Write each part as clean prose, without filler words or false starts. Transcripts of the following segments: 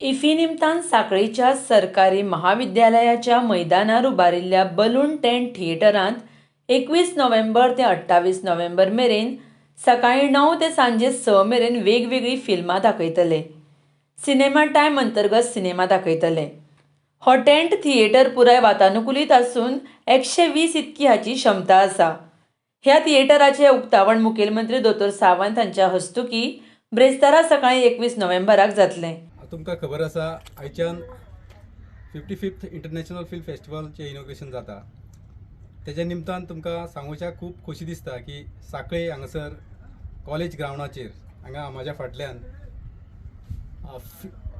IFFI निमतान सांखळेच्या सरकारी महाविद्यालयाच्या मैदानार उबारिल्ल्या बलून टेंट थिएटरांत 21 नोव्हेंबर ते 28 नोव्हेंबर मेरेन सकाळीं 9 ते सांजे 6 मेरेन वेगवेगळीं फिल्मां दाखयतले. सिनेमा टायम अंतर्गत सिनेमा दाखयतले. हो टेंट थिएटर पुराय वातानुकूलित आसून 120 इतकी हाची क्षमता आसा. ह्या थिएटराचें उक्तावण मुखेलमंत्री दोतोर सावंत हांच्या हस्तुकीं ब्रेस्तारा सकाळीं 21 नोव्हेंबराक जातलें. तुमकां खबर आसा, आयच्यान 55th international film फेस्टिवलचें इनॉग्रेशन जाता. तेज्या निमतान तुमकां सांगूच्याक खूब खोशी दिसता की सांखळे हांगासर कॉलेज ग्रावंडाचेर हांगा म्हाज्या फाटल्यान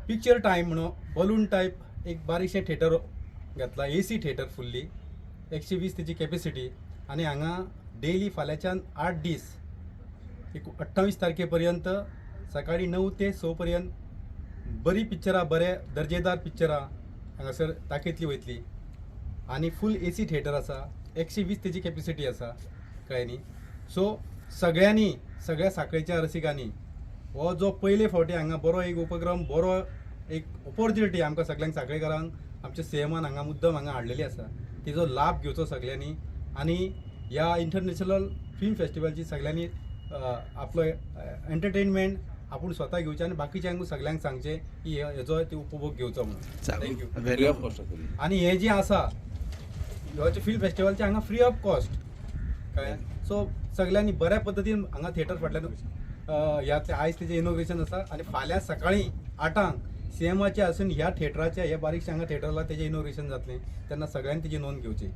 पिक्चर टायम म्हणून बलून टायप एक बारीकशें थिएटर घेतला. एसी थिएटर फुल्ली, 120 तेजी कॅपेसिटी आनी हांगा डेली फाल्यांच्यान 8 दीस एक 28 तारखे पर्यंत सकाळीं 9 ते 6 पर्यंत बरी पिक्चरां, बरे दर्जेदार पिक्चरां हांगासर दाखयतली वयतली आनी फूल एसी थिएटर आसा. 120 तेजी कॅपेसिटी आसा, कळ्ळें न्ही? सो सगळ्यांनी, सगळ्या सांखळेच्या रसिकांनी हो जो पयले फावटी हांगा बरो एक उपक्रम, बरो एक ऑपॉर्च्युनिटी आमकां सगळ्यांक सांखळेकारांक आमच्या सीएमान हांगा मुद्दम हांगा हाडलेली आसा, तेजो लाभ घेवचो सगळ्यांनी आनी ह्या इंटरनॅशनल फिल्म फेस्टिवलची सगळ्यांनी आपलो एंटरटेनमेंट आपूण स्वता घेवचें आनी बाकीच्यांक सगळ्यांक सांगचें की हेजो ते उपभोग घेवचो म्हणून. Thank you. Free of cost आसतली. आनी हें जें आसा, ह्यो फिल्म फेस्टिवलचें हांगा फ्री ऑफ कॉस्ट, कळ्ळें? सो सगळ्यांनी बऱ्या पद्दतीन हांगा थिएटर फाटल्यान ह्या आयज तेजें इनॉग्रेशन आसा आनी फाल्यां सकाळीं 8ांक सीएमाचे आसून ह्या थिएटराच्या, ह्या बारीकशा हांगा थिएटरला तेजें इनॉग्रेशन जातलें, तेन्ना सगळ्यांनी तेजी नोंद घेवची.